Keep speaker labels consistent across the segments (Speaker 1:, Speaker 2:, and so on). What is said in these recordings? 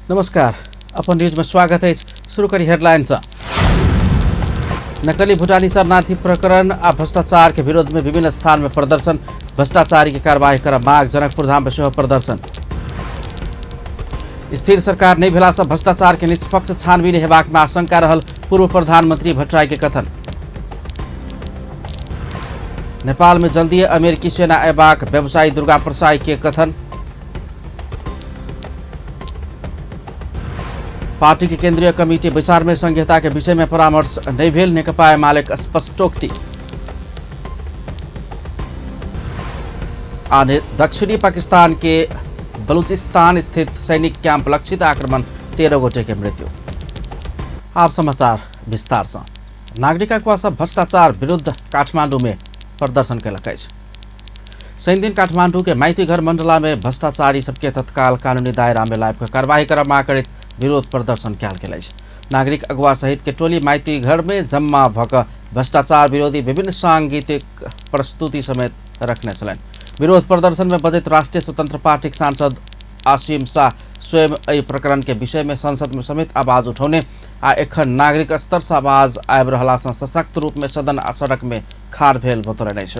Speaker 1: नमस्कार, अपन न्यूज में स्वागत है। शुरू करी हेडलाइन से। नकली भूटानी शरणार्थी प्रकरण आ भ्रष्टाचार के विरोध में विभिन्न स्थान में प्रदर्शन। भ्रष्टाचारी के कार्रवाई कर मांग। जनकपुर धाम में सेहो प्रदर्शन। स्थिर सरकार नहीं भेला से भ्रष्टाचार के निष्पक्ष छानबीन हेबाक में आशंका रहल पूर्व प्रधानमंत्री भट्टराई के कथन। नेपाल में जल्दी अमेरिकी सेना अयबाक व्यवसायी दुर्गा प्रसाई के कथन। पार्टी के केंद्रीय कमिटी बैसार में संघीयता के विषय में परामर्श नहीं भेल, नेकपा एमाले के स्पष्टोक्ति। आ दक्षिणी पाकिस्तान के बलूचिस्तान स्थित सैनिक कैंप लक्षित आक्रमण, 13 गोटे के मृत्यु। आप समाचार विस्तार से। नागरिक अगुवा सब भ्रष्टाचार विरुद्ध काठमांडू में प्रदर्शन कयलक अछि। शनिदिन काठमांडू के माइतीघर मंडला में भ्रष्टाचारी सबके तत्काल कानूनी दायरा में लाबि कऽ कार्रवाई करऽ मांग करैत विरोध प्रदर्शन कयल गेल अछि। नागरिक अगुवा सहित के टोली माइतीघर में जम्मा भऽ कऽ भ्रष्टाचार विरोधी विभिन्न सांगीतिक प्रस्तुति समेत रखने छलनि। विरोध प्रदर्शन में बजैत राष्ट्रीय स्वतंत्र पार्टी के सांसद आसिम शाह स्वयं एहि प्रकरण के विषय में संसद में समेत आवाज उठौने आ एखन नागरिक स्तर से आवाज आबि रहला से सशक्त रूप में सदन आ सड़क में खाड़ भेल बतौलनि अछि।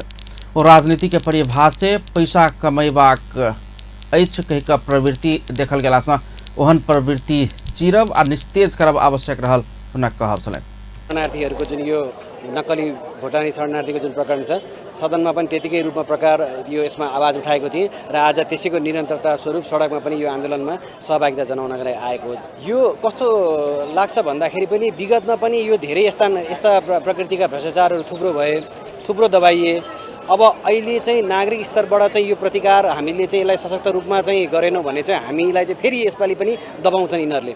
Speaker 1: ओ राजनीति के परिभाषे पैसा कमेबाक अछि कहि कऽ प्रवृत्ति देखल गेला से ओहन प्रवृत्ति चीरब आ निस्तेज करब आवश्यक रहल हुनक कहब छलनि।
Speaker 2: शरणार्थीहरूको जुन यो नक्कली भुटानी शरणार्थीको जुन प्रकरण छ, सदनमा पनि त्यतिकै रूपमा प्रकार यो यसमा आवाज उठाएको थिएँ र आज त्यसैको निरन्तरता स्वरूप सडकमा पनि यो आन्दोलनमा सहभागिता जनाउनका लागि आएको हो। यो कस्तो लाग्छ भन्दाखेरि पनि विगतमा पनि यो धेरै यस्ता यस्ता प्रकृतिका भ्रष्टाचारहरू थुप्रो भए, थुप्रो दबाइए। अब अहिले चाहिँ नागरिक स्तरबाट चाहिँ यो प्रतिकार हामीले चाहिँ यसलाई सशक्त रूपमा चाहिँ गरेनौँ भने चाहिँ हामीलाई चाहिँ फेरि यसपालि पनि दबाउँछन् यिनीहरूले।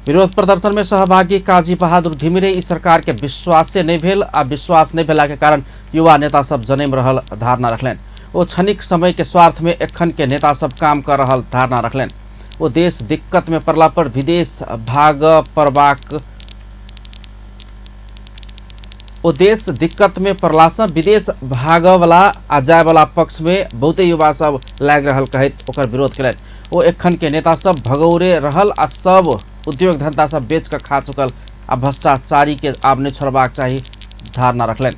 Speaker 1: विरोध प्रदर्शन में सहभागी काजी बहादुर घिमिरे ई सरकार के विश्वासे नहीं भेल आ विश्वास नहीं भेला के कारण युवा नेता सब जनैम रहल धारणा रखलनि। ओ क्षणिक समय के स्वार्थ में एखन के नेता सब काम कर रहल धारणा रखलनि। ओ देश दिक्कत में पड़ला पर विदेश भाग पड़बाक ओ देश दिक्कत में पड़ला से विदेश भागवला आ जायवला पक्ष में बहुते युवा सब लागि रहल कहैत ओकर विरोध कयलनि। ओ एखन के नेता सब भगौरे रहल आ सब उद्योग धंधा सब बेच कऽ खा चुकल आ भ्रष्टाचारी के आब नहीं छोड़बाक चाही धारणा रखलनि।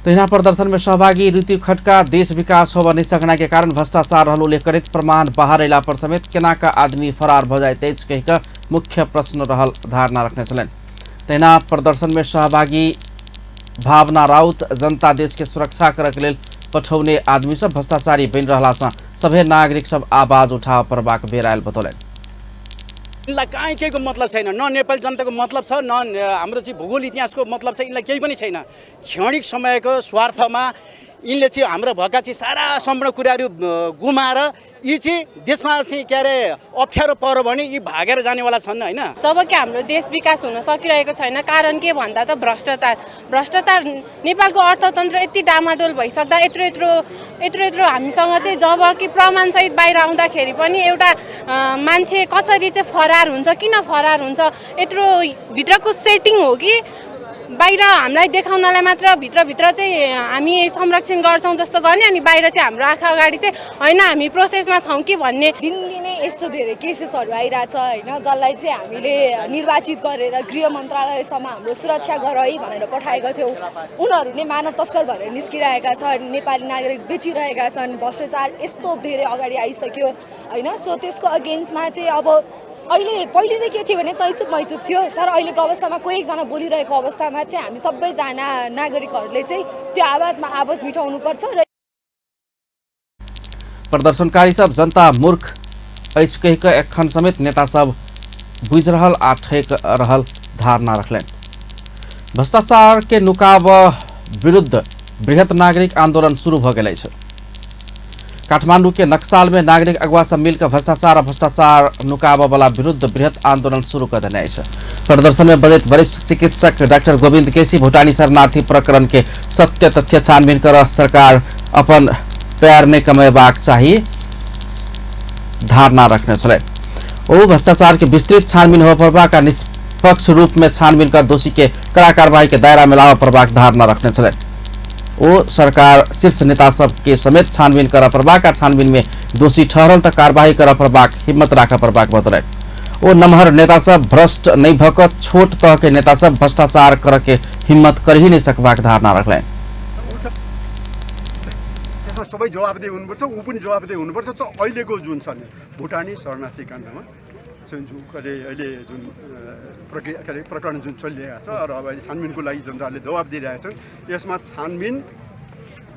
Speaker 1: तहिना प्रदर्शन में सहभागी ऋतु खटका देश विकास होबऽ नहीं सकना के कारण भ्रष्टाचार रहल उल्लेख करैत प्रमाण बाहर अयला पर समेत केना कऽ आदमी फरार भऽ जाइत अछि कहि कऽ मुख्य प्रश्न रहल धारणा रखने छलनि। तहिना प्रदर्शन में सहभागी भावना राउत जनता देश के सुरक्षा करऽ के लेल पठौने आदमी सब भ्रष्टाचारी बनि रहला सँ सभे नागरिक सब आवाज उठाबऽ पड़बाक बेर आयल बतौलनि।
Speaker 3: यिनलाई काहीँ केहीको मतलब छैन, न नेपाली जनताको मतलब छ, न हाम्रो चाहिँ भूगोल इतिहासको मतलब छ, यिनलाई केही पनि छैन। क्षणिक समयको स्वार्थमा यिनले चाहिँ हाम्रो भएका चाहिँ सारा सम्पूर्ण कुराहरू गुमाएर यी चाहिँ देशमा चाहिँ के अरे अप्ठ्यारो पऱ्यो भने यी भागेर जानेवाला छन् होइन।
Speaker 4: जबकि हाम्रो देश विकास हुन सकिरहेको छैन, कारण के भन्दा त भ्रष्टाचार। भ्रष्टाचार नेपालको अर्थतन्त्र यति डामाडोल भइसक्दा यत्रो यत्रो यत्रो यत्रो हामीसँग चाहिँ जब कि प्रमाणसहित बाहिर आउँदाखेरि पनि एउटा मान्छे कसरी चाहिँ फरार हुन्छ, किन फरार हुन्छ, यत्रो भित्रको सेटिङ हो कि बाहिर हामीलाई देखाउनलाई मात्र भित्रभित्र चाहिँ हामी संरक्षण गर्छौँ जस्तो गर्ने अनि बाहिर चाहिँ हाम्रो आँखा अगाडि चाहिँ होइन हामी प्रोसेसमा छौँ कि भन्ने।
Speaker 5: दिनदिनै यस्तो धेरै केसेसहरू आइरहेछ होइन, जसलाई चाहिँ हामीले निर्वाचित गरेर गृह मन्त्रालयसम्म हाम्रो सुरक्षा गर है भनेर पठाएका थियौँ, उनीहरू नै मानव तस्कर भएर निस्किरहेका छन्, नेपाली नागरिक बेचिरहेका छन्, भ्रष्टाचार यस्तो धेरै अगाडि आइसक्यो होइन। सो त्यसको अगेन्स्टमा चाहिँ अब अहिले पहिले चाहिँ के थियो भने तैचुप मैचुप थियो, तर अहिलेको अवस्थामा कोही एकजना बोलिरहेको अवस्थामा चाहिँ हामी सबैजना नागरिकहरूले चाहिँ त्यो आवाजमा आवाज मिठाउनुपर्छ। र
Speaker 1: प्रदर्शनकारी सब जनता मूर्ख अछि कहि कऽ एखन समेत नेता सब बुझि रहल आ ठकि रहल धारणा रखलनि। भ्रष्टाचार के नुकाब विरुद्ध बृहत नागरिक आंदोलन शुरू भऽ गेल अछि। काठमांडू के नक्साल में नागरिक अगुवा सब मिलकर भ्रष्टाचार और भ्रष्टाचार नुकाबऽ वाला विरुद्ध बृहत आंदोलन शुरू कर देने अछि। प्रदर्शन में बजैत वरिष्ठ चिकित्सक डॉक्टर गोविंद केसी भूटानी शरणार्थी प्रकरण के सत्य तथ्य छानबीन कर सरकार अपन पैर नहीं कमेबाक चाही धारणा रखने छलनि। ओ भ्रष्टाचार के विस्तृत छानबीन होबऽ पड़बाक आ निष्पक्ष रूप में छानबीन कर दोषी के कड़ा कार्रवाई के दायरा में लाबऽ पड़बाक धारणा रखने छलनि। ओ सरकार शीर्ष नेता सबके समेत छानबीन करऽ पड़बाक आ छानबीन में दोषी ठहरल त कार्यवाही करऽ पड़बाक हिम्मत राखऽ पड़बाक बतौलनि। ओ नमहर नेता सब भ्रष्ट नहीं भऽ कऽ छोट तह के नेता सब भ्रष्टाचार करऽ के हिम्मत कर ही नहीं सकबाक धारणा रखलनि।
Speaker 6: त्यसमा सबै जवाबदेही हुनुपर्छ, ऊ पनि जवाबदेही हुनुपर्छ। तर अहिलेको जुन छ नि भुटानी शरणार्थी काण्डमा जुन अहिले जुन प्रक्रिया के अरे प्रकरण जुन चलिरहेको छ र अब अहिले छानबिनको लागि जनताले जवाब दिइरहेका छन्, यसमा छानबिन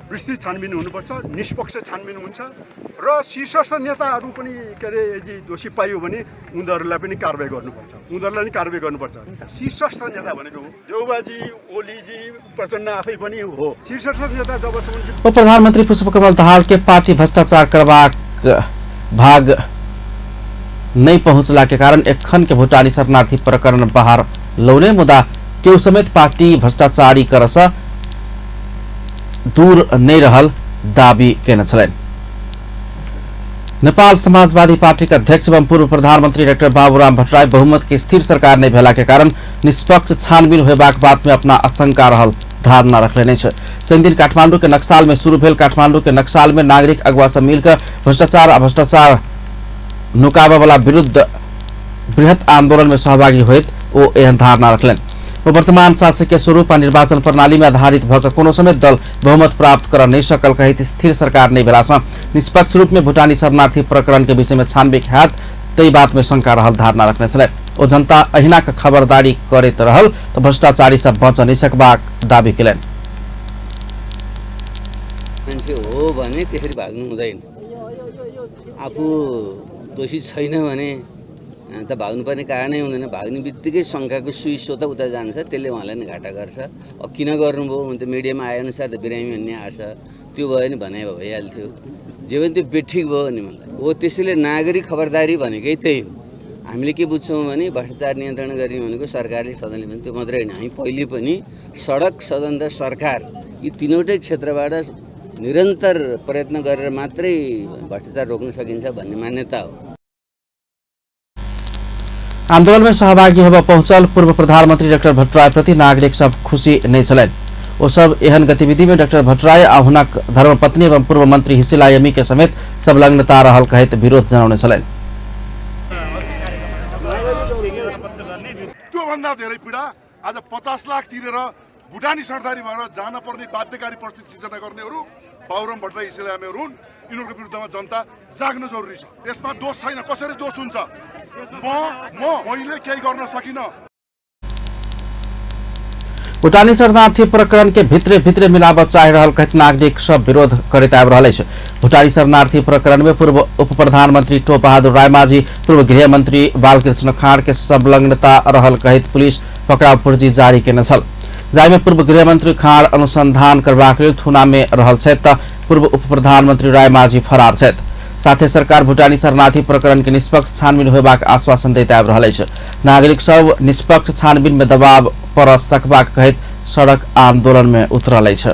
Speaker 6: विस्तृत छानबिन हुनुपर्छ, निष्पक्ष छानबिन हुन्छ र शीर्षस्थ नेताहरू पनि के अरे यदि दोषी पाइयो भने उनीहरूलाई पनि कारवाही गर्नुपर्छ, उनीहरूलाई पनि कारवाही गर्नुपर्छ। शीर्षस्थ नेता भनेको देउबाजी, ओलीजी, प्रचण्ड आफै पनि हो शीर्षस्थ नेता। जबसम्म
Speaker 1: उप प्रधानमन्त्री पुष्पकमल दाहाल के पार्टी भ्रष्टाचार करबाक भाग नहीं पहुंचला के कारण एखन के भूटानी शरणार्थी प्रकरण बाहर लौने मुदा केहू समेत पार्टी भ्रष्टाचारी करस दूर नहीं रहल दावी केने छलनि। नेपाल समाजवादी पार्टी के अध्यक्ष एवं पूर्व प्रधानमंत्री डाक्टर बाबूराम भट्टराई बहुमत के स्थिर सरकार नहीं भेला के कारण निष्पक्ष छानबीन होबाक बात में अपना आशंका रहल धारणा रखलेने छै। शनिदिन काठमांडू के नक्साल में शुरू भेल काठमांडू के नक्साल में नागरिक अगुवा सब मिलकर भ्रष्टाचार आ भ्रष्टाचार नुकाबऽ वाला विरुद्ध बृहत आंदोलन में सहभागी होइत ओ एहन धारणा रखलनि। ओ वर्तमान शासकीय स्वरूप आ निर्वाचन प्रणाली में आधारित भऽ कऽ कोनो समेत दल बहुमत प्राप्त कर नहीं सकल कहैत स्थिर सरकार नहीं भेला सँ निष्पक्ष रूप में भूटानी शरणार्थी प्रकरण के विषय में छानबीन हैत तै बात में शंका रहल धारणा रखने छलनि। ओ जनता अहिना के खबरदारी करैत रहल तऽ भ्रष्टाचारी सब बच नहीं सकबाक दावी केलनि।
Speaker 7: मान्छे हो भने त्यसरी भाग्नु हुँदैन, आफू दोषी छैन भने त भाग्नुपर्ने कारणै हुँदैन। भाग्ने बित्तिकै शङ्काको सुई स्वतः उता जान्छ, त्यसले उहाँलाई नै घाटा गर्छ। अब किन गर्नुभयो भने त मिडियामा आएअनुसार त बिरामी भन्ने आछ, त्यो भयो नि भनाइ भइहाल्थ्यो, जे पनि त्यो बेठिक भयो नि मलाई हो। त्यसैले नागरिक खबरदारी भनेकै त्यही हो। हामीले के बुझ्छौँ भने भ्रष्टाचार नियन्त्रण गर्ने भनेको सरकारले सदनले पनि त्यो मात्रै होइन, हामी पहिले पनि सडक, सदन र सरकार यी तिनवटै क्षेत्रबाट निरन्तर प्रयत्न गरेर मात्रै भ्रष्टाचार रोक्न सकिन्छ भन्ने मान्यता हो।
Speaker 1: आंदोलन में सहभागी होबय पहुंचल पूर्व प्रधानमंत्री डाक्टर भट्टराई प्रति नागरिक सब खुशी नहीं छलनि। ओ सब एहन गतिविधि में डाक्टर भट्टराई आ हुनक धर्मपत्नी एवं पूर्व मंत्री हिसिला यमी के समेत संलग्नता रहल कहैत विरोध जनाउने छलनि।
Speaker 8: त्योभन्दा धेरै पीडा आज 50 लाख तिरेर भुटानी शरणार्थी भएर जान पर्ने बाध्यकारी परिस्थिति सिर्जना गर्नेहरू बाबुराम भट्टराई, हिसिला यामीहरू हुन्। यिनीहरूको विरुद्धमा जनता जाग्न जरुरी छ। यसमा दोष छैन, कसरी दोष हुन्छ? म मैले केही गर्न सकिनँ।
Speaker 1: भूटानी शरणार्थी प्रकरण के भित्रे भित्रे मिलावट चाहि रहल कहैत नागरिक सब विरोध करैत आबि रहल अछि। भूटानी शरणार्थी प्रकरण में पूर्व उप प्रधानमंत्री टोप बहादुर रायमाझी, पूर्व गृह मंत्री बालकृष्ण खाँड के संलग्नता रहल कहैत पुलिस पकड़ाव पुर्जी जारी केने छल, जाहिमे पूर्व गृहमंत्री खाँड अनुसंधान करबाक लेल थुना में रहल छथि त पूर्व उप प्रधानमंत्री रायमाझी फरार छथि। साथे सरकार भूटानी शरणार्थी प्रकरण के निष्पक्ष छानबीन होबाक आश्वासन दैत आबि रहल अछि। नागरिक सब निष्पक्ष छानबीन में दबाव पड़ सकबाक कहैत सड़क आंदोलन में उतरल अछि।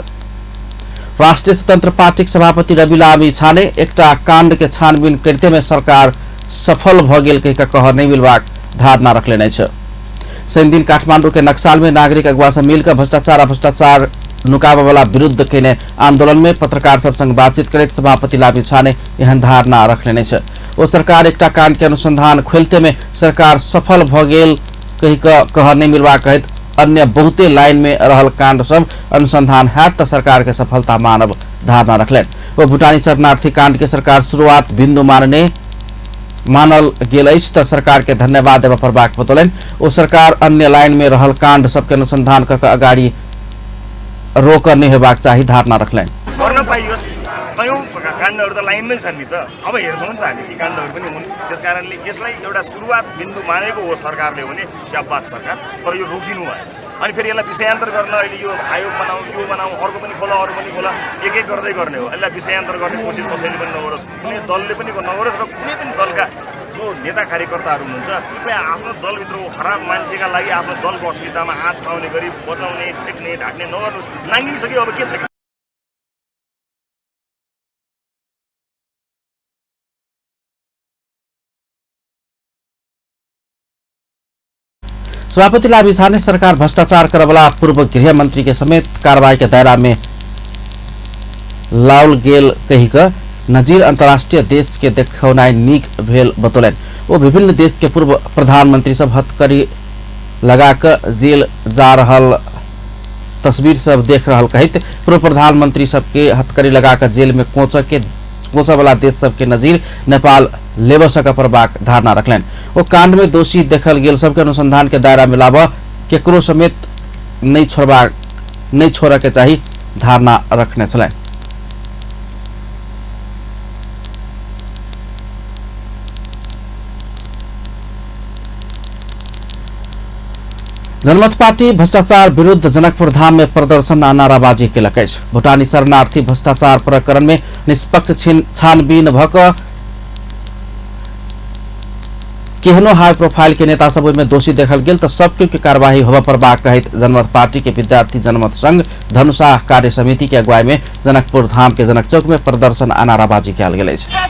Speaker 1: राष्ट्रीय स्वतंत्र पार्टी के सभापति रवि लामिछाने एकटा कांड के छानबीन करिते में सरकार सफल भ गेल कहि कऽ कह नहीं मिलबाक धारणा रखलेने अछि। शनिदिन काठमांडू के नक्साल में नागरिक अगुवा से मिलकर भ्रष्टाचार आ भ्रष्टाचार नुकाबऽ वाला विरुद्ध केने आंदोलन में पत्रकार सब संग बातचीत करैत सभापति लामिछाने एहन धारणा रखलेने अछि। ओ सरकार एकटा कांड के अनुसंधान खोलते में सरकार सफल भ गेल कहि कऽ कह नहीं मिलबाक कहैत अन्य बहुते लाइन में रहल कांड सब अनुसंधान हैत त सरकार के सफलता मानब धारणा रखलनि। ओ भूटानी शरणार्थी कांड के सरकार शुरुआत बिंदु मानल गेल अछि त सरकार के धन्यवाद देबऽ पड़बाक बतौलनि। ओ सरकार अन्य लाइन में रहल कांड सबके अनुसंधान कऽ अगाडि रोक नहीं हेबाक चाही धारणा रखलनि।
Speaker 9: गर्न पाइयोस्, कयौँ काण्डहरू त लाइनमै छन् नि त, अब हेर्छौँ नि त हामी ती काण्डहरू पनि हुन्। त्यस कारणले यसलाई एउटा सुरुवात बिन्दु मानेको हो सरकारले भने स्याबास सरकार, तर यो रोकिनु भयो। अनि फेरि यसलाई विषयान्तर गर्न अहिले यो आयोग बनाऊ, यो बनाऊ, अर्को पनि खोला, अरू पनि खोला, एक एक गर्दै गर्ने हो। यसलाई विषयान्तर गर्ने कोसिस कसैले पनि नगरोस्, कुनै दलले पनि नगरोस् र कुनै पनि दलका जो नेता कार्यकर्ताहरू हुनुहुन्छ कृपया आफ्नो दलभित्रको खराब मान्छेका लागि आफ्नो दलको अस्मितामा आँच पाउने गरी बचाउने, छेक्ने, ढाक्ने नगर्नुहोस्। नाङ्गिसक्यो, अब के छेक्ने?
Speaker 1: सभापति लामिछाने सरकार भ्रष्टाचार करवला पूर्व गृह मंत्री के समेत कार्रवाई के दायरा में लाओल गेल कहि कऽ नजीर अंतर्राष्ट्रीय देश के देखौनाइ नीक भेल बतौलनि। ओ विभिन्न देश के पूर्व प्रधानमंत्री सब हथकड़ी लगा कऽ जेल जा रहल तस्वीर सब देख रहल कहैत पूर्व प्रधानमंत्री सबके हथकड़ी लगा कऽ जेल में कोचऽ वाला देश सबके नजीर नेपाल लेबऽ सकऽ पड़बाक धारणा रखलनि। ओ कांड में दोषी देखल गेल सबके अनुसंधान के दायरा में लाबऽ केकरो समेत नहीं छोड़ऽ के चाही धारणा रखने छलनि। जनमत पार्टी भ्रष्टाचार विरुद्ध जनकपुर धाम में प्रदर्शन आ नाराबाजी केलक अछि। भूटानी शरणार्थी भ्रष्टाचार प्रकरण में निष्पक्ष छानबीन भऽ कऽ केहनो हाई प्रोफाइल के नेता सब ओहिमे दोषी देखल गेल तऽ सबके के कार्यवाही होबय पड़बाक कहैत जनमत पार्टी के विद्यार्थी जनमत संघ धनुषा कार्य समिति के अगुवाई में जनकपुर धाम के जनक चौक में प्रदर्शन आ नाराबाजी कयल गेल अछि।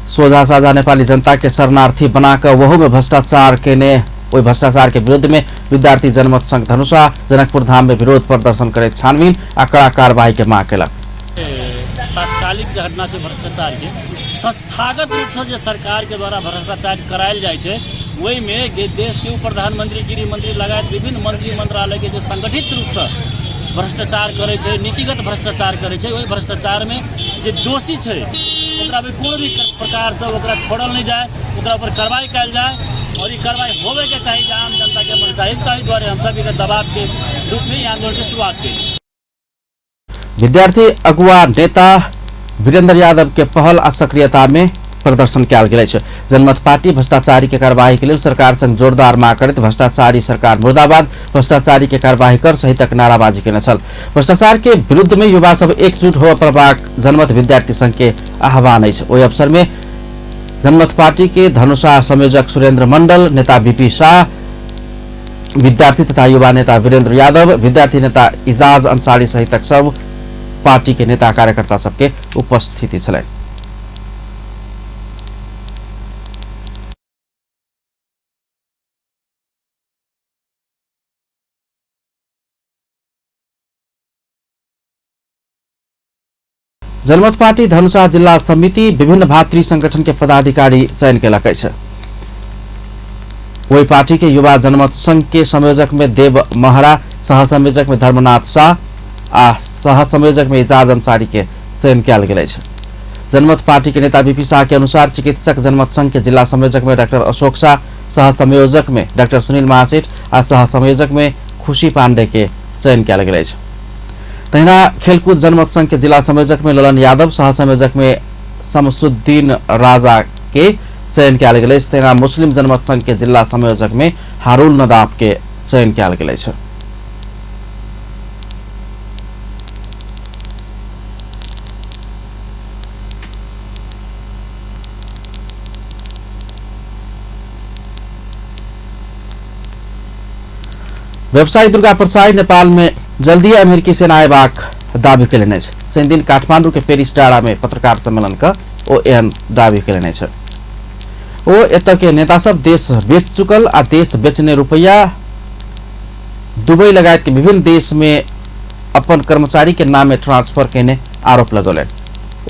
Speaker 1: सोझा साझा नेपाली जनता के शरणार्थी बनाकर वहु में भ्रष्टाचार केने ओहि भ्रष्टाचार के विरुद्ध में विद्यार्थी जनमत संघ धनुषा जनकपुर धाम में विरोध प्रदर्शन करैत छानबीन आ कड़ा कार्रवाई के मांग केलक।
Speaker 10: तात्कालिक घटना छै भ्रष्टाचार के, संस्थागत रूप से जे सरकार के द्वारा भ्रष्टाचार करायल जाइ छै ओहिमे देश के उप प्रधानमंत्री गृह मंत्री लगायत विभिन्न मंत्री मंत्रालय के जे संगठित रूप से भ्रष्टाचार करै छै, नीतिगत भ्रष्टाचार करै छै, ओहि भ्रष्टाचार में जे दोषी छै ओकरा भी कोनो भी प्रकार से ओकरा छोड़ल नहीं जाए, ओकरा पर कार्रवाई कयल जाए और ये कार्रवाई होवे के चाही आम जनता के मन चाही। ताहि दुआरे हम सब दबाव के रूप में आंदोलन के शुरुआत कयली।
Speaker 1: विद्यार्थी अगुआ नेता वीरेंद्र यादव के पहल आ सक्रियता में प्रदर्शन कयल गेल अछि। जनमत पार्टी भ्रष्टाचारी के कार्रवाई के लेल सरकार संग जोरदार मांग करैत भ्रष्टाचारी सरकार मुर्दाबाद, भ्रष्टाचारी के कार्रवाई कर सहितक नाराबाजी केने छल। भ्रष्टाचार के विरुद्ध में युवा सब एकजुट होबय पड़बाक जनमत विद्यार्थी संघ के आह्वान अछि। ओहि अवसर में जनमत पार्टी के धनुषा संयोजक सुरेंद्र मंडल, नेता बीपी शाह, विद्यार्थी तथा युवा नेता वीरेंद्र यादव, विद्यार्थी नेता इजाज अंसारी सहितक सब पार्टी के नेता कार्यकर्ता सबके उपस्थिति छलनि। जनमत पार्टी धनुषा जिल्ला समिति विभिन्न भातृ संगठन के पदाधिकारी चयन केलक अछि। वही पार्टी के युवा जनमत संघ के संयोजक में देव महरा, सहसंयोजक में धर्मनाथ शाह आ सहसंयोजक में इजाज अंसारी के चयन कयल गेल अछि। जनमत पार्टी के नेता बीपी शाह के अनुसार चिकित्सक जनमत संघ के जिला संयोजक में डॉक्टर अशोक शाह, सहसंयोजक में डॉक्टर सुनील महासेठ आ सहसंयोजक में खुशी पांडे के चयन कयल गेल अछि। तहिना खेलकूद जनमत संघ के जिला संयोजक में ललन यादव, सहसंयोजक में शमसुद्दीन राजा के चयन कयल गेल अछि। तहिना मुस्लिम जनमत संघ के जिला संयोजक में हारुल नदाब के चयन कयल गेल अछि। व्यवसायी दुर्गा प्रसाई नेपाल में जल्दी अमेरिकी सेना अयबाक दावी कयलनि अछि। शनिदिन काठमांडू के पेरिस डाँडा में पत्रकार सम्मेलन क ओ एहन दावी कयलनि अछि। ओ एतय के नेता सब देश बेच चुकल आ देश बेचने रुपैया दुबई लगायत के विभिन्न देश में अपन कर्मचारी के नाम में ट्रांसफर केने आरोप लगौलनि।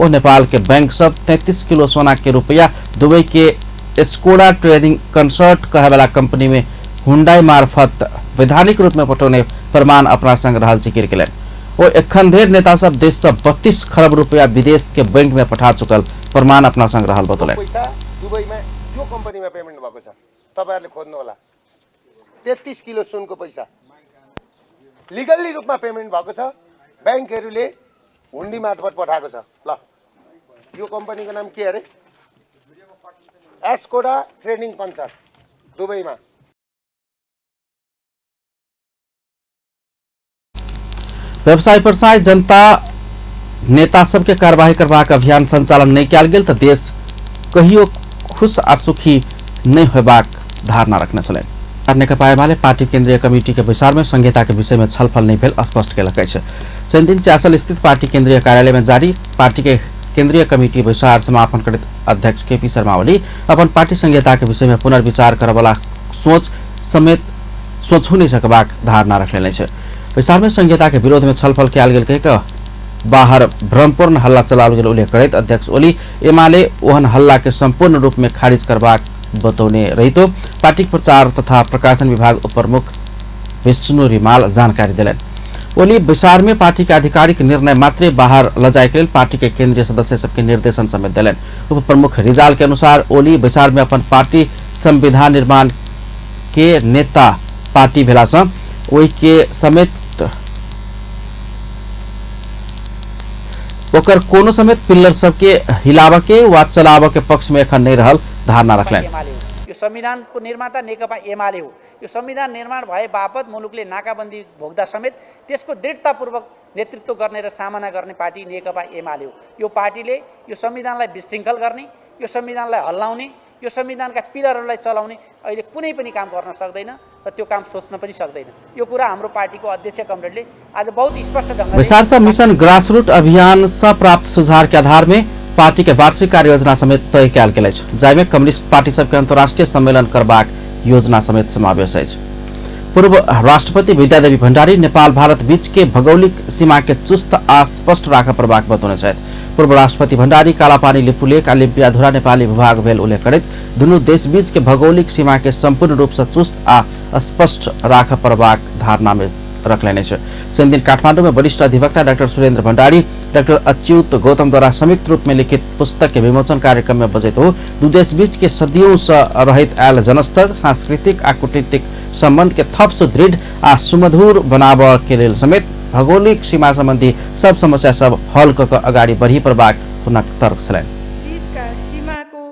Speaker 1: ओ नेपाल के बैंक सब 33 किलो सोना के रुपैया दुबई के स्कोडा ट्रेडिंग कंसर्ट कहे वाला कंपनी में हुंडई मार्फत वैधानिक रूप में पटौने प्रमाण अपना संग रहल जिकिर केलनि। ओ एखन धरि नेता सब देश से 32 खरब रुपया विदेश के बैंक में पठा चुकल प्रमाण अपना संग रहल बतौलनि।
Speaker 11: पैसा दुबईमा यो कम्पनीमा पेमेन्ट भएको छ, तपाईहरुले खोज्नु होला। 33 किलो सुनको पैसा लिगल्ली रूपमा पेमेन्ट भएको छ, ब्याङ्कहरूले हुन्डी मार्फत पठाएको छ। ल यो कम्पनीको नाम के अरे? एस्कोडा ट्रेडिङ कन्सर्ट दुबईमा।
Speaker 1: व्यवसाय प्रसाई जनता नेता सबके कार्यवाही करबाक अभियान संचालन नहीं कयल गेल तऽ देश कहियो खुश आ सुखी नहीं होबाक धारणा रखने छलनि। नेकपा एमाले पार्टी केंद्रीय कमिटी के बैसार में संहिता के विषय में छलफल नहीं भेल स्पष्ट केलक अछि। शनिदिन च्यासल स्थित पार्टी केंद्रीय कार्यालय में जारी पार्टी के केंद्रीय कमिटी बैसार समापन करैत अध्यक्ष केपी शर्मा ओली अपन पार्टी संहिता के विषय में पुनर्विचार करबला सोच समेत सोचहु नहि सकबाक धारणा रखने छै। बैसार में संहिता के विरोध में छलफल कयल गेल कहि कऽ बाहर भ्रमपूर्ण हल्ला चलाओल गेल उल्लेख करैत अध्यक्ष ओली एमाले ओहन हल्ला के संपूर्ण रूप में खारिज करबाक बतौने रहितो पार्टीक प्रचार तथा प्रकाशन विभाग उपप्रमुख विष्णु रिमाल जानकारी देलनि। ओली बैसार में पार्टी के आधिकारिक निर्णय मात्रे बाहर ल जाय के लेल पार्टी के केंद्रीय सदस्य सबके निर्देशन समेत देलनि। उप प्रमुख रिजाल के अनुसार ओली बैसार में अपन पार्टी संविधान निर्माण के नेता पार्टी भेला सँ ओहि के समेत ओकर कोनो समेत पिल्लर सबके हिलाबऽ के वा चलाबऽ के पक्ष में एखन नहीं रहल धारणा रखलनि।
Speaker 12: यो संविधानको निर्माता नेकपा एमाले हो। यो संविधान निर्माण भए बापत मुलुकले नाकाबन्दी भोग्दा समेत त्यसको दृढतापूर्वक नेतृत्व गर्ने र सामना गर्ने पार्टी नेकपा एमाले हो। यो पार्टीले यो संविधानलाई विशृङ्खल गर्ने, यो संविधानलाई हल्लाउने, यो संविधानका पिलरहरूलाई चलाउने अहिले कुनै पनि काम गर्न सक्दैन र त्यो काम सोच्न पनि सक्दैन। यो कुरा हाम्रो पार्टीको अध्यक्ष कमरेडले आज बहुत स्पष्ट ढंगले
Speaker 1: बैसार मिशन ग्रासरूट अभियान से प्राप्त सुझाव के आधार में पार्टी के वार्षिक कार्य योजना समेत तय कयल गेल अछि, जाहिमे कम्युनिस्ट पार्टी सबके अंतर्राष्ट्रीय सम्मेलन करबाक योजना समेत समावेश अछि। पूर्व राष्ट्रपति विद्यादेवी भण्डारी नेपाल भारत बीच के भौगोलिक सीमा के चुस्त आ स्पष्ट राखऽ पड़बाक बतौने छथि। पूर्व राष्ट्रपति भण्डारी कालापानी लिपुलेख आ लिम्पियाधुरा नेपाली भूभाग भेल उल्लेख करैत दुनू देश बीच के भौगोलिक सीमा के संपूर्ण रूप से चुस्त आ स्पष्ट राखऽ पड़बाक धारणा में रखलनि अछि। शनिदिन काठमांडू में वरिष्ठ अधिवक्ता डाक्टर सुरेंद्र भण्डारी, डाक्टर अच्युत गौतम द्वारा संयुक्त रूप में लिखित पुस्तक के विमोचन कार्यक्रम में बजैत हो दू देश बीच के सदियों से रहैत आयल जनस्तर, सांस्कृतिक आ कूटनीतिक संबंध के थप सुदृढ़ आ सुमधुर बनाबऽ के लेल समेत भौगोलिक सीमा संबंधी सब समस्या सब हल कऽ कऽ अगाडि बढ़ी पड़बाक हुनक तर्क छलनि।
Speaker 13: देशका सीमाको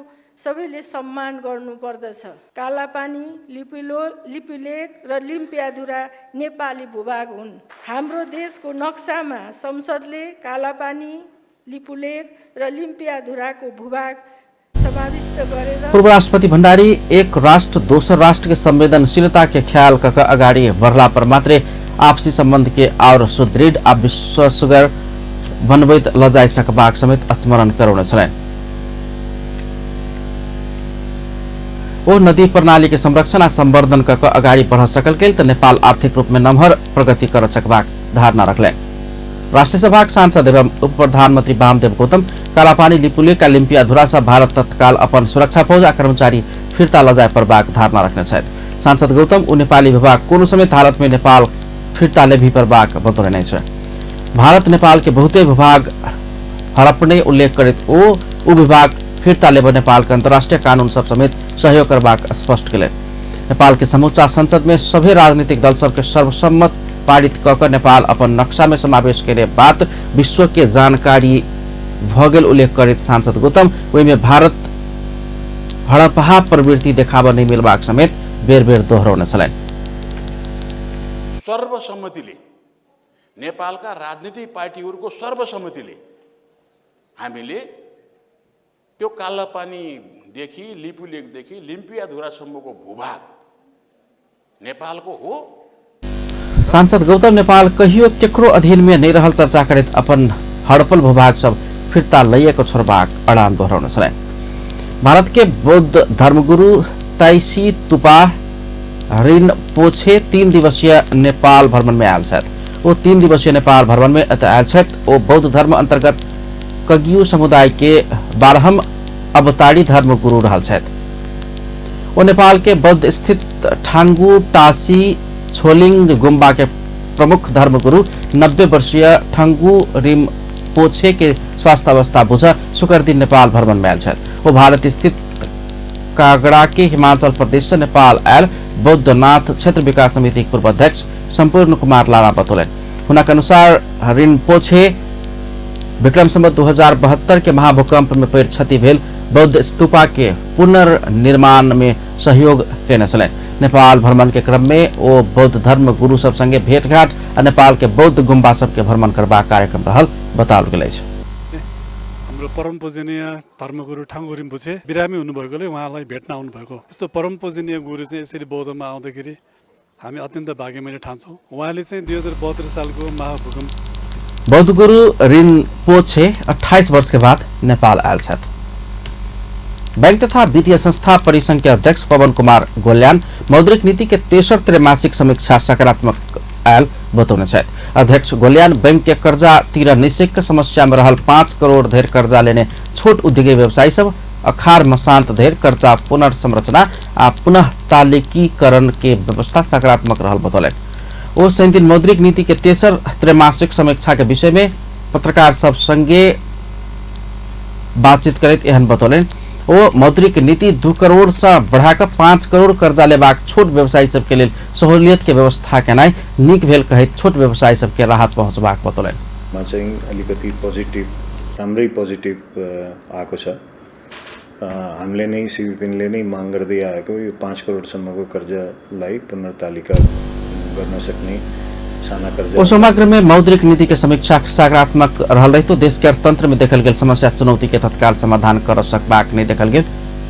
Speaker 13: सबैले सम्मान गर्नुपर्दछ। कालापानी, लिपुलेख र लिम्पियाधुरा नेपाली भूभाग हुन्। हाम्रो देशको नक्सामा संसदले कालापानी, लिपुलेख र लिम्पियाधुराको भूभाग समाविष्ट गरेर
Speaker 1: पूर्व राष्ट्रपति भण्डारी एक राष्ट्र दोसर राष्ट्र के संवेदनशीलता के ख्याल कऽ कऽ अगाडि बढ़ला पर मात्रे आपसी संबंध के और सुदृढ़ आ विश्वासगर बनबैत ल जाय सकबाक समेत स्मरण करौने छलनि। ओ नदी प्रणाली के संरक्षण आ संवर्धन कऽ कऽ अगाडि बढ़ सकल गेल तऽ नेपाल आर्थिक रूप में नमहर प्रगति कर सकबाक धारणा रखलनि। राष्ट्रीय सभाक सांसद एवं उप प्रधानमंत्री वामदेव गौतम कालापानी, लिपुलेख आ लिम्पियाधुरा सँ भारत तत्काल अपन सुरक्षा फौज आ कर्मचारी फिर्ता ल जाय पड़बाक धारणा रखने छथि। सांसद गौतम ओ नेपाली विभाग कोनो समेत हालत में नेपाल फिर्ता लेबही पड़बाक बतौने छथि। भारत नेपाल के बहुते विभाग हड़पने उल्लेख करैत ओ विभाग फिर्ता लेब नेपाल के अंतर्राष्ट्रीय कानून सब समेत सहयोग करबाक स्पष्ट केलनि। नेपाल के समूचा संसद में सभी राजनीतिक दल सबके सर्वसम्मत पारित कऽ कऽ नेपाल अपन नक्शा में समावेश केने बात विश्व के जानकारी भऽ गेल उल्लेख करैत सांसद गौतम ओहिमे भारत हड़पहा प्रवृत्ति देखाबऽ नहि मिलबाक समेत बेर बेर दोहरौने छलनि।
Speaker 14: सर्वसम्मतिले नेपालका राजनीतिक पार्टीहरूको सर्वसम्मतिले हामीले त्यो कालापानीदेखि लिपुलेखदेखि लिम्पियाधुरासम्मको भूभाग नेपालको हो।
Speaker 1: सांसद गौतम नेपाल कहियो केकरो अधीन में नहीं रहल चर्चा करैत अपन हड़पल भूभाग सब फिर्ता लैएको छोड़बाक अड़ान दोहरौने छलनि। भारत के बौद्ध धर्मगुरु ताइसी तुपा रिनपोछे 3 दिवसीय नेपाल भ्रमण में आयल छथि। ओ 3 दिवसीय नेपाल भ्रमण में एतय आयल छथि। ओ बौद्ध धर्म अंतर्गत कगियू समुदाय के 12म अवतारी धर्मगुरु रहल छथि। ओ नेपाल के बौद्ध स्थित ठांगू टासी छोलिंग गुम्बा के प्रमुख धर्मगुरु 90 वर्षीय ठंगू रिम पोछे के स्वास्थ्य अवस्था बुझ शुक्र दिन नेपाल भ्रमण में आयल छथि। ओ भारत स्थित कागड़ा के हिमाचल प्रदेश से नेपाल आयल बौद्धनाथ क्षेत्र विकास समिति के पूर्व अध्यक्ष संपूर्ण कुमार लामा बतौलनि। हुनक अनुसार रिनपोछे विक्रम संवत 2072 के महाभूकंप में पैघ क्षति भेल बौद्ध स्तूपा के पुनर्निर्माण में सहयोग केने छलनि। नेपाल भ्रमण के क्रम में ओ बौद्ध धर्म गुरु सब संगे भेटघाट आ नेपाल के बौद्ध गुम्बा सबके भ्रमण करबाक कार्यक्रम रहल बताओल गेल अछि।
Speaker 15: हाम्रो परम पूजनीय धर्मगुरु ठाङ्गु रिम्पोछे बिरामी हुनुभएकोले उहाँलाई भेट्न आउनुभएको। यस्तो परम पूजनीय गुरु चाहिँ यसरी बौद्धमा आउँदाखेरि हामी अत्यन्त भाग्यमानी ठान्छौँ। उहाँले चाहिँ 2072 सालको महाभूकम्प
Speaker 1: बौद्ध गुरु रिनपोछे 28 वर्ष के बाद नेपाल आयल छथि। बैंक तथा वित्तीय संस्था परिसंघ के अध्यक्ष पवन कुमार गोल्यान मौद्रिक नीति के तेसर त्रैमासिक समीक्षा सकारात्मक आयल बतौने छथि। अध्यक्ष गोल्यान बैंक के कर्जा तिर निषेक समस्या में रहल 5 करोड़ धरि कर्जा लेने छोट उद्योगी व्यवसायी सब अखार मसांत धरि कर्जा पुनर्संरचना आ पुनः तालिकीकरण के व्यवस्था सकारात्मक रहल बतौलनि। ओ शनिदिन मौद्रिक नीति के तेसर त्रैमासिक समीक्षा के विषय में पत्रकार सब संगे बातचीत करैत एहन बतौलनि। ओ मौद्रिक नीति 2 करोड़ से बढ़ाकर 5 करोड़ कर्जा लेबाक छोट व्यवसायी सबके लेल सहूलियत के व्यवस्था केनाइ नीक भेल कहैत छोट व्यवसायी सबके राहत पहुंचबाक बतौलनि।
Speaker 16: मा चाहिँ अलिकति पोजिटिभ, राम्रै पोजिटिभ आएको छ। हामीले नै सिबिपिनले नै माग गर्दै आएको यो 5 करोडसम्मको कर्जालाई पुनर्तालिका गर्न सक्ने साना कर्जा।
Speaker 1: ओ समग्र में मौद्रिक नीति के समीक्षा सकारात्मक रहल रहितो देश के अर्थतंत्र में देखल गेल समस्या चुनौती के तत्काल समाधान कर सकबाक नहीं देखल गेल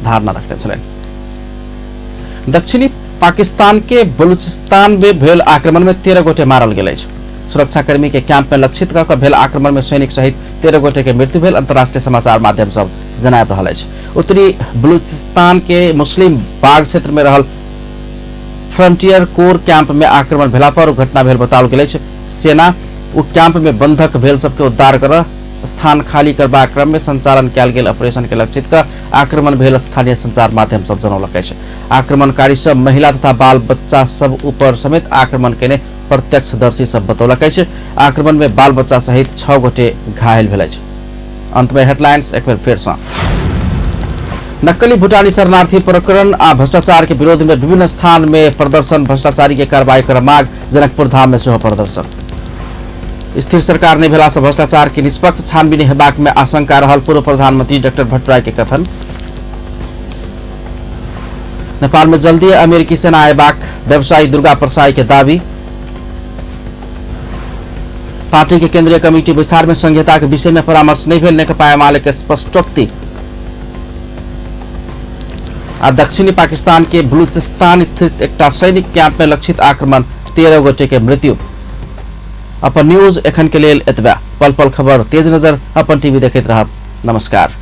Speaker 1: धारणा रखने छलनि। दक्षिणी पाकिस्तान के बलूचिस्तान में भेल आक्रमण में 13 गोटे मारल गेल अछि। सुरक्षाकर्मी के कैंप में लक्षित कऽ कऽ भेल आक्रमण में सैनिक सहित 13 गोटे के मृत्यु भेल अंतर्राष्ट्रीय समाचार माध्यम सब जनाबि रहल अछि। उत्तरी बलूचिस्तान के मुस्लिम बाग क्षेत्र में रहल फ्रंटियर कोर कैंप में आक्रमण भेला पर घटना भेल बताओल गेल अछि। सेना ओ कैंप में बंधक भेल सबके उद्धार कर स्थान खाली करबाक क्रम में संचालन कयल गेल ऑपरेशन के लक्षित क आक्रमण भेल स्थानीय संचार माध्यम सब जनौलक अछि। आक्रमणकारी सब महिला तथा बाल बच्चा सब ऊपर समेत आक्रमण केने प्रत्यक्षदर्शी सब बतौलक अछि। आक्रमण में बाल बच्चा सहित 6 गोटे घायल भेल अछि। अंत में हेडलाइंस एक बेर फेर सँ। नक्कली भूटानी शरणार्थी प्रकरण आ भ्रष्टाचार के विरोध में विभिन्न स्थान में प्रदर्शन, भ्रष्टाचारी के कार्रवाई कर मांग। जनकपुर धाम में सेहो प्रदर्शन। स्थिर सरकार नहीं भेला से भ्रष्टाचार के निष्पक्ष छानबीन हेबाक में आशंका रहल पूर्व प्रधानमंत्री डॉक्टर भट्टराई के कथन। नेपाल में जल्दी अमेरिकी सेना आयबाक व्यवसायी दुर्गा प्रसाई के दावी। पार्टी के केंद्रीय कमिटी बैसार में संहिता के विषय में परामर्श नहीं भेल नेकपा एमाले के स्पष्टोक्ति। आ दक्षिणी पाकिस्तान के बलूचिस्तान स्थित एकटा सैनिक कैंप में लक्षित आक्रमण, 13 गोटे के मृत्यु। अपन न्यूज एखन के लेल एतबा। पल पल खबर तेज नजर अपन टीवी देखैत रहब। नमस्कार।